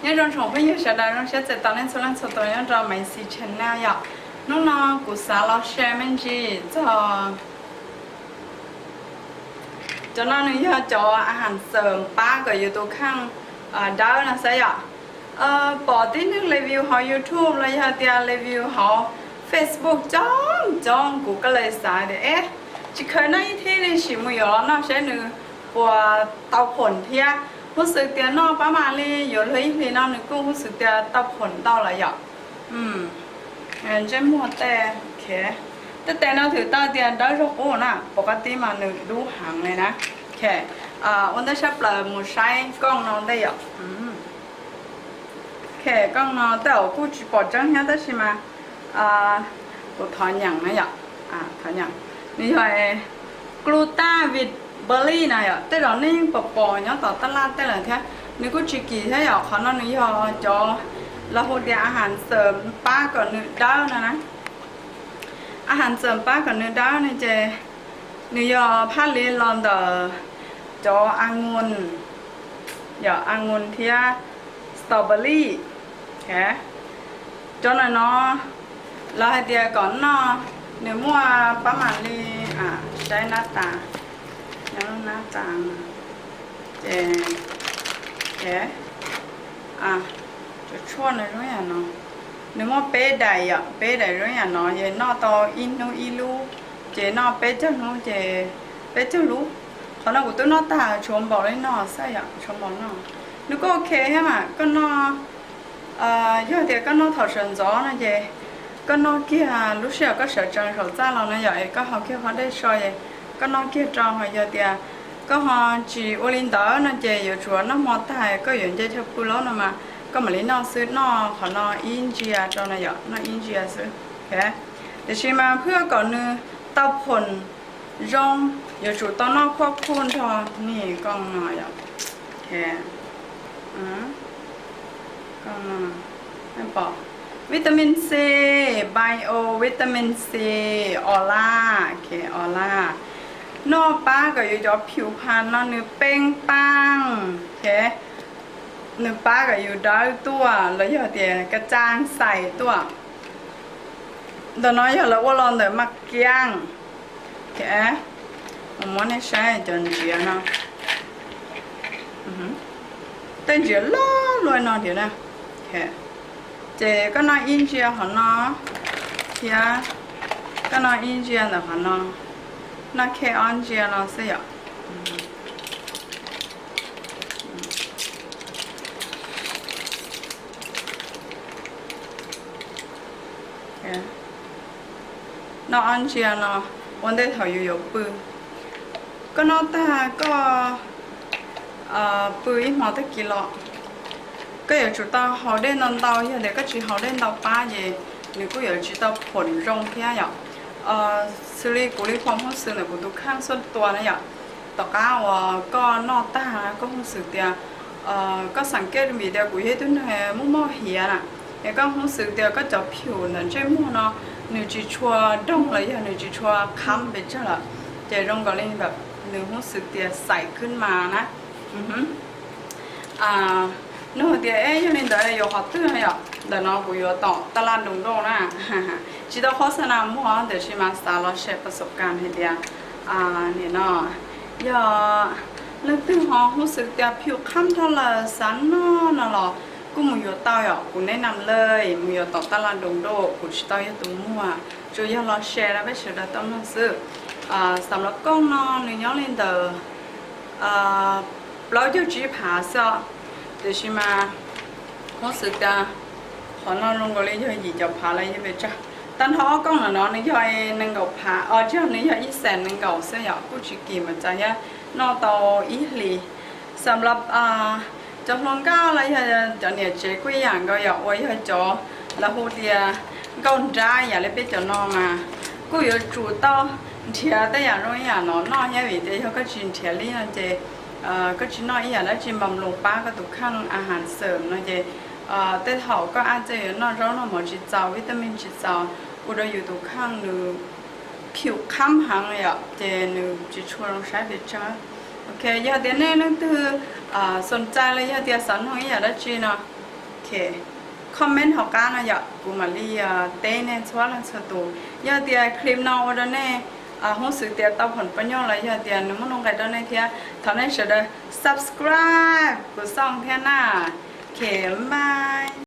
Nyob zoo tsoom phooj ywg sawv daws, zoo siab txais tos nej txhua leej txhua tus nyob rau Maiv Xis channel yom. Hnub no kuv xav los share me ntsis txog cov no, nws yog cov a has xawm pab kom yus tus kheej dawb no xwb yom. Pom tib neeg review hauv YouTube los yog tias review hauv Facebook coob coob, kuv kuj li xav tias es tsis kheev noj ib thiv li, sim mus yuav los noj seb nws puas tau phom thiab. Huv xwm tias noj pab mam li yuav luag ib hlis no nws kuj huv xwm tias tau phom ntau lawm yom. Ntsej muag tej, tej tes no thwm tau tias dawb zog qub na, pom qab tib mas nws dub heev li na. Ua ntej sab plaws mus saib kooj no ntej yom. Kooj no tej zaum kuj tsis pom tseeb thiab tab sis mas kuv thov nyeem na yom. Thov nyeem, nws yog gluta vit berry na yom, tej zaum nej yeej pom pom nyob tom taj laj tej lawm thiab. Nws kuj tsis kim thiab yom, qhov no nws yog cov lawv hu tias a has xawm pab kom nws dawb no na. A has xawm pab kom nws dawb no ces nws yog phaj li los ntawm cov a ngus, yog a ngus thiab strawberry. Cov no no lawv hais tias kom noj, nws muaj pab mam li, saib nab tas, nab tas, ces cov tshuaj no zoo yam no, nws muaj peb daim yom, peb daim zoo yam no ces noj tau ib hnub ib lub, ces noj peb caug hnub ces peb caug lub. Qhov no kuv twb noj tag tshuav npaum li no xwb yom, tshuav npaum no. Nws kuj ok thiab mas koj noj, yog tias koj noj thaum sawv ntxov no ces koj noj kiag lub sij hawm koj sawv tsees saum txaj los no yom, es koj haus kiag qhov dej so es koj noj kiag rau, ho yog tias koj ho tsis ua li ntawd no ces yuav tsum noj hmo tag koj yuav nce chaw pw lauj no mas koj mam li noj xwb, noj qhov no ib ntsia rau no yom, noj ib ntsia xwb. Tiam sis mas phwj kom nws tau phom zoo yuav tsum tau noj khuaj khuj nrog niag kooj no yom. Vitamin C, bio vitamin C, o laj, o laj, noj pab kom yus cov phiu phas no nws peej paaj, nws pab kom yus dawb tuaj los yog tias ka caa xais tuaj. Ntawm no yog lawv ua los ntawm mas kiab. Muab nej saib cov ntsiav no, tej ntsiav loj luaj no tiag na. Ces koj noj ib ntsia qhov no thiab koj noj ib ntsia ntawm qhov no, noj khej ob ntsia no xwb yom. Noj ob ntsia no ua ntej thaum yus yuav pw. Koj noj tag koj pw ib hmo tag kis los, koj yuav tsum tau haus dej ntau ntau, yog tias koj tsis haus dej ntau pab ces nws kuj yuav tsis tau phom zoo thiab yom. Xws li kuv li phom huj xwm ntawm kuv tus kheej xuaj tua na yom, tom qab uas koj noj tag koj huj xwm tias, koj xav kev vim tias kuv yog ib tug neeg muaj mob hiav na, es koj huj xwm tias koj cov phiu ntawm ntsej muag no nws tsis tshua doog los yog nws tsis tshua khab pes tsawg lawm, ces zoo nkaus li ntawm nws huj xwm tias xais khwb mas na. Nug tias es yog li ntawd yuav qhov twg no yom? Ntawm no kuv yuav tom taj laj nroos nroj na. Tsis tau qhov xav na muag tiam sis mas xav los share pas xov kas hais tias nim no yog leej twg ho huj xwm tias phiu khab dhau lawm xav noj no los kuj mus yuav tau yom. Kuv neb nam lej mus yuav tom taj laj nroos nroj, kuv tsis tau yog tus muag, tsuas yog los share rau peb sawv daws tau mloog xwb. Xam los kooj no nws nyob li ntawm plaub caug tsib phav xwb, tiam sis mas huj xwm tias qhov no zoo nkaus li yog yim caum phav los yog pes tsawg. Tag nrho ob kooj no no nws yog nees nkaum phav, tsis yog, nws yog ib xees nees nkaum xwb yom, kuj tsis kim mas txav thiab, noj tau ib hlis. Xam los cov hluas nkauj los yog cov niam tsev kuj ib yam nkaus yom, uas yog cov lawv hu tias nkauj nrab yam li peb cov no mas kuj yuav tsum tau nrhiav tej yam zoo ib yam no noj thiab, vim tias yog koj tsis nrhiav li no ces koj tsis noj ib yam dab tsi npas loos pab koj tus kheej a has xwm no ces tej thaum koj ab txawj yuav noj zaub noj mov tsis txaus, vitamin tsis txaus, ua rau yus tus kheej nws phiu khab heev yom, ces nws tsis tshua zoo saib pes tsawg. Ok, yog tias nej leej twg xoom txais los yog tias xav noog ib yam dab tsi no Ok, comment hauv qab no yom, kuv mam li teb nej txhua leej txhua tus. Yog tias clip no ua rau nej hnov xwm tias tau phoom poj nyooj los yog tias nws muaj nuj nqes rau nej thiab, thov nej sawv daws subscribe kuv xoo thiab na. Ok, bye.